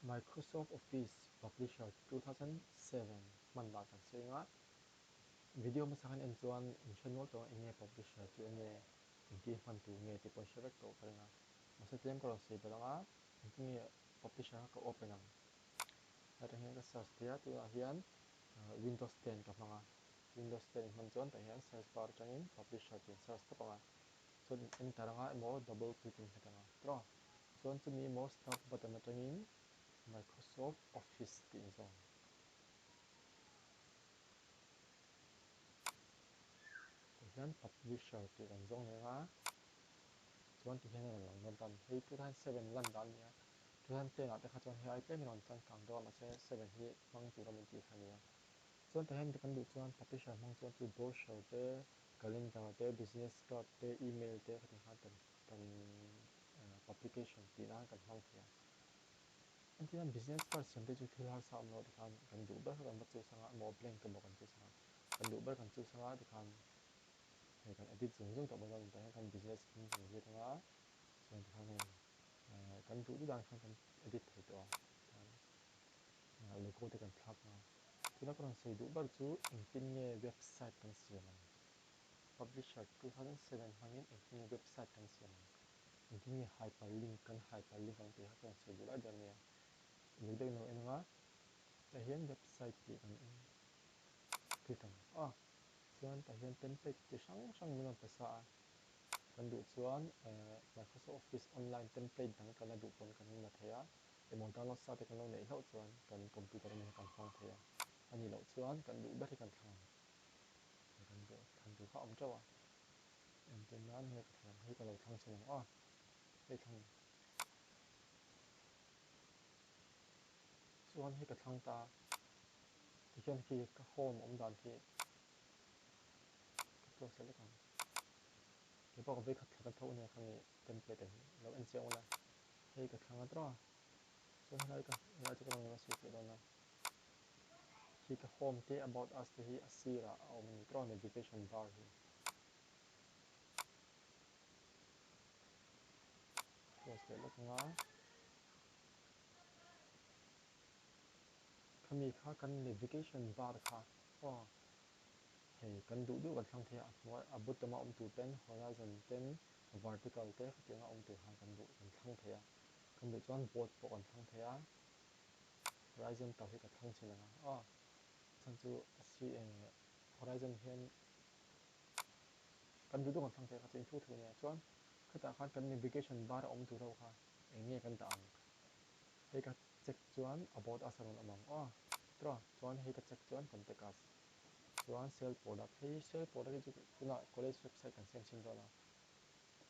Microsoft Office Publisher 2007 hman dan kan sawi anga video hmasa khan en chuan in hre nual tawh eng nge Publisher chu eng nge engtin hman tur nge tih pawh in hre vek tawh ka ring a. Mahse tlem ka rawn sawi belh anga engtin nge Publisher kha ka open ang. Hetah hian ka search thei a, tunah hian Windows 10 ka hmang a, Windows 10 in hman chuan tah hian search bar atangin Publisher tih in search tawp ang a, chuan in enter anga emaw double click in hmet anga tawh. Chuan chumi emaw start button atangin Microsoft Office tih in zawng. Tah hian Publisher tih kan zawng leh anga chuan ti hian a rawn lang dawn tan. Hei 2007 lan dan a ni a, 2010 ah te kha chuan hei ai tlem in a rawn changkang deuh a mahse 7 hi hmang tura min tih kha a ni a. Chuan tah hian kan duh chuan Publisher hmang chuan chu brochure te, calendar te, business card te, email te khatiang khan kan kan publication tih nan kan hmang thei a. Engtin a business card siam te chu thil harsa awm loh tikhan kan duh ber kha kan va choose anga emaw blank emaw kan choose anga kan duh ber kan choose anga tikhan hei kan edit zung zung tawh mai dawn tah hian kan business hming kan ziak anga chuan tikhan hei kan duh duh dan khan kan edit thei tawh a tikhan logo te kan thlak anga tuna ka rawn sawi duh ber chu engtin nge website kan siam ang Publisher 2007 hmangin engtin nge website kan siam ang? Engtin nge hyperlink kan hyperlink ang tih kha ka rawn sawi duh lai ber mai a. Uluk deuhin lo en ang a, tah hian website tih kan click ang a, chuan tah hian template chi hrang hrang min rawn pe sa a, kan duh chuan Microsoft Office online template dang kan la duh pawn kan la thei a, emaw download sa te kan lo neih hlauh chuan kan computer ami kha kan hmang thei a, a nih loh chuan kan duh ber hi kan thlang ang. Kan duh thlan tur kha a awm teuh a, engtin nan nge ka thlan ang hei ka lo thlang chhin ang aw, hei thlang chuan hei ka thlang ta tikhian khi ka home awm dan khi ka close leh vek ang kei pawh ka vei khat thla ka tho ania khami template ah hi lo en chiang ula hei ka thlang a tawh a chuan helai ka helai chu ka rawn sawi fiah dawn a. Khi ka home te about us te hi a sirah a awm a ni tawh a navigation bar hi. Close leh lawk anga. Khami kha kan navigation bar kha aw hei kan duh duh kan thlang thei a, a hnuai a bottom a awm tur ten horizon ten vertical te khatianga awm tur khan kan duh kan thlang thei a, kan duh chuan board pawh kan thlang thei a. Horizon tawh hi ka thlang chin ang a, aw chhan chu a si eng Horizon hian kan duh duh kan thlang thei a kha chu in thu thu ania chuan khatah khan kan navigation bar a awm tur ho kha eng nge kan dah ang hei ka check chuan about us a rawn awm ang aw tiraw chuan hei ka check chuan contact us chuan sale product hei sale product hi chu tunah college website kan siam chhin dawn a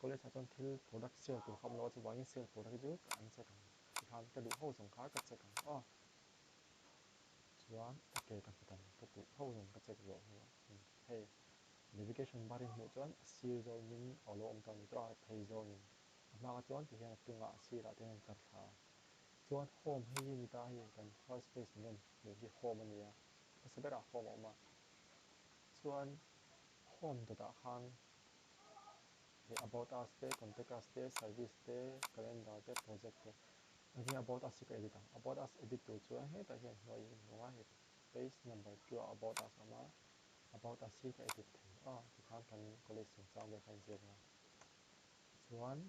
college ah chuan thil product sale tur kha awm lo a chuvangin sale product hi chu ka uncheck ang. Tikhan ka duh ho zawng kha ka check ang aw. Chuan okay ka hmu ang ka duh ho zawng ka check zawh hnuah hei navigation bar in hmuh chuan a sir zawngin a lo awm ta a ni tawh a, phei zawngin a hma kha chuan tihian a chungah a sirah te hian tlar thla a. Chuan home hei hi a ni ta hei kan first page min rawn hmuh hi home a ni a, hmasa berah home a awm a. Chuan home dawtah khan Hei about us te, contact us te, service te, calendar te, project te. Heng hi about us hi ka edit ang. About us edit tur chuan hetah hian hnuai in hmuh a, hei page number 2 ah about us a awm a, about us hi ka edit thei a, tikhan kan college chungchang vel kha a inziak ang a. Chuan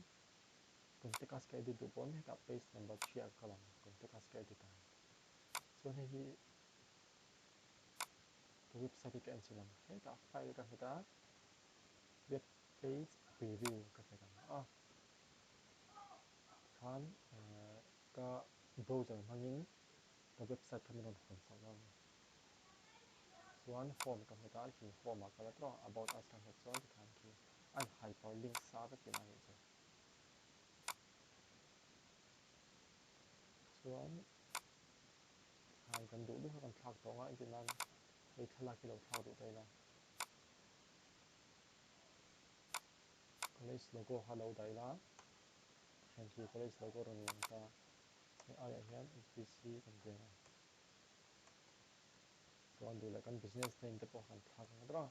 contact us ka edit duh pawn hetah page number 3 ah ka kal ang, contact us ka edit ang. Chuan hei hi ka website hi ka en chhin ang, hetah file ka hmet a. Web page preview ka hmet ang a, tikhan ka browser hmangin ka website kha min rawn hawn sak dawn a ni. Chuan home ka hmet a, khi home ah ka la tawh a, about us ka hmet chuan tikhan khi a in hyperlink sa vek tihna a nih chu. Chuan tikhan kan duh duh kha kan thlak tawh ang a, engtin nan hei thlalak hi lo thlak duh ta ila. College logo kha lo dah ila heng khi college logo rawn lang ta hei aiah hian HBC kan ti ang a chuan duh leh kan business name te pawh kan thlak ang a.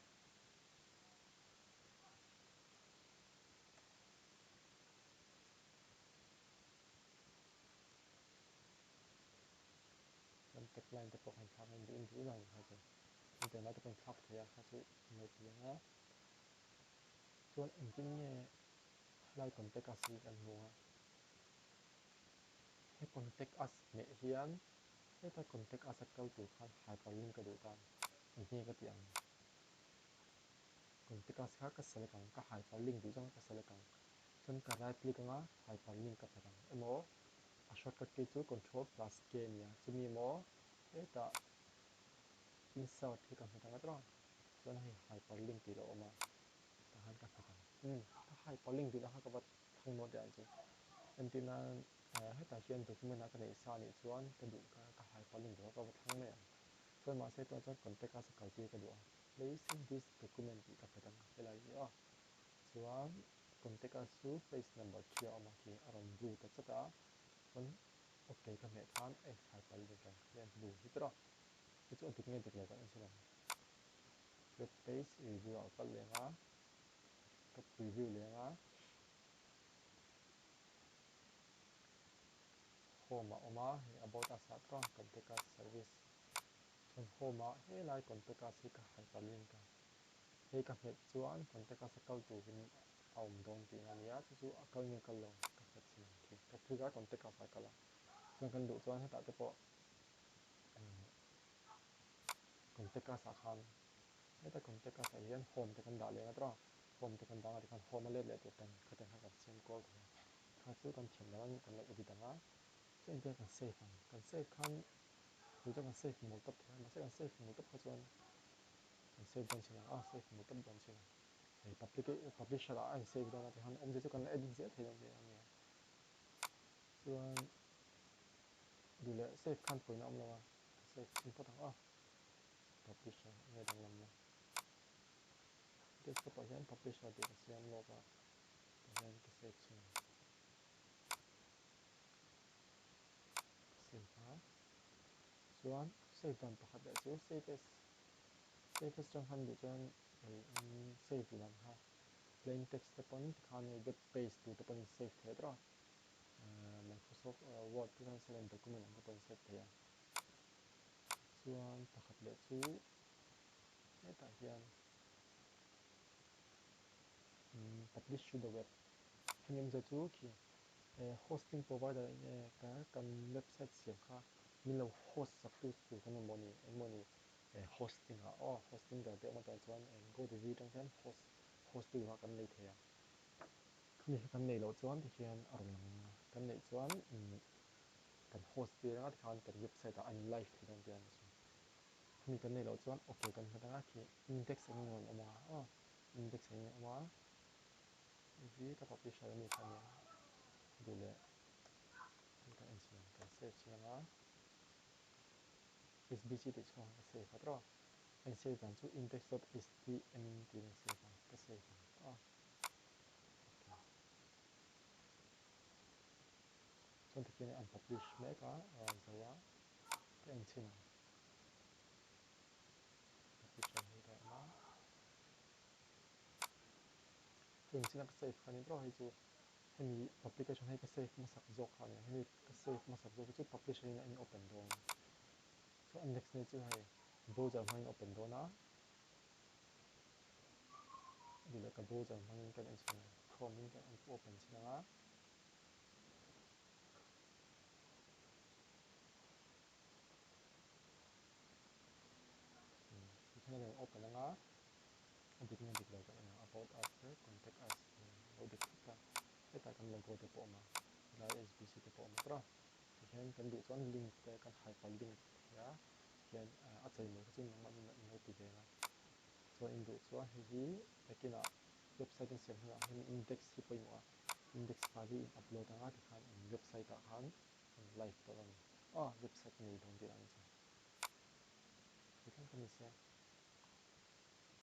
Chuan tagline te pawh kha inthlak a, induh induh dan kha chu chuan tagline te pawh inthlak thei a kha chu in lo ti ang a. Chuan engtin nge helai contact us hi kan hmu a, he contact us hmeh hian heta contact us a kal tur khan hyperlink ka duh tan engtin nge ka tih ang? Contact us kha ka select ang, ka hyperlink duh zawng kha ka select ang. Chuan ka right click anga hyperlink ka hmet ang emaw a shortcut key chu control plus K a nia chumi emaw hetah insert hi ka hmet ang a tawh a chuan hei hyperlink tih lo awm a tah khan ka hmet ang umm ka hyperlink duh na kha ka va thlang nawt leh ang chu entir nan hetah hian document a ka neih sa anih chuan ka duh ka ka hyperlink duh a ka va thlang mai ang chuan mahse tunah chuan contact us a kal tir ka duh a place in this document tih ka hmet ang helai hi aw. Chuan contact us chu page number khi a awm a khi a rawn blue ta chat a, chuan ok ka hmeh khan a inhai palh leh ang hei a blue hi tawh a, hei chu a dik nge dik lo kan en chin ang. Web page review ah ka kal leng a, ka preview leng a, home ah awm a, hei about us ah tawh a contact us service, chuan home ah helai contact us hi ka hyperlink a. Hei ka hmet chuan contact us a kal turin a awm dawn tihna a ni a, chu chu a kal nge kal lo ka hmet chin ang khi. Ka click a contact us ah a kal a, chuan kan duh chuan hetah te pawh contact us ah khan heta contact us ah hian home te kan dah leh ang a tawh a, home te kan dah ang a tikhan home a let leh tur kan khatiang kha kan siam kual thei a, kha chu kan thiam dan a kan lo edit ang a, chuan engtin kan save ang, kan save khan duh chuan kan save mul tawp thei a, mahse kan save mul tawp kha chuan Kan save dawn chin a, a save hmu tawp dawn chin a. Hei public publisher ah a in save dawn a tikhan awmzia chu kan la edit zel thei dawn tihna a nia. Chuan duh leh save khan pawina awm lo a, ka save chhin phawt ang aw. Publisher enge danglam na. Desktop ah hian publisher tih ka siam lawk a, tah hian ka save chhin ang. Ka save a, chuan save dan pakhat leh chu save as Save as chang khan duh chuan hei in save duh dan kha plain text te pawn tikhan hei web page tur te pawn in save thei a tawh a, Microsoft Word 2007 document ang te pawh in save thei a. Chuan pakhat leh chu hetah hian publish to the web hemi awmzia chu khi hosting provider eng nge kan website siam kha min lo host sak tu tur kan mamawh a ni engemaw ni hosting ah aw hosting ber te awm atah chuan eng GoDaddy atang hian host host tu kha kan nei thei a khami kha kan neih loh chuan tikhian a rawn lang a kan neih chuan kan host tir anga tikhan kan website ah a in live thei dawn tih a ni chu khami kan neih loh chuan ok kan hmet anga khi index engin a rawn awm a aw index engin a awm a hei hi ka publisher ami kha ania duh leh kan en chhin ang kan save chhin anga. Sbc tih chhungah ka save a tawh a, a in save dan chu index dot htm tiin a save a, ka save ang tawh a. Okay. Chuan tikhian an publish mek a, zo a, ka en chhin ang. Publisher hi ka awm a. Hei in china ka save kha ni tawh hei chu hemi publication hei ka save hmasak zawk kha a nia, hemi ka save hmasak zawk hi chu publisher in a in open dawn a, chuan a next ni chu hei browser hmangin open dawn a, duh leh ka browser hmangin kan en chhin ang, chrome in kan open chhin ang a. Tikhian a rawn open ang a, a dik nge dik lo kan en ang, about us leh contact us lo dik thlap a, hetah kan logo te pawh a awm a, helai SBC te pawh a awm a tawh a, tikhian kan duh chuan link te kan hyperlink thei a, tikhian a chei mai kha chu nangmah in in lo ti ve ang a, chuan in duh chuan hei hi nakinah website in siam hunah hian index hi pawimawh a, index file hi in upload ang a tikhan in website ah khan in live dawn a ni, aw website nei dawn tih lah ni chu. Tikhan ka ni se.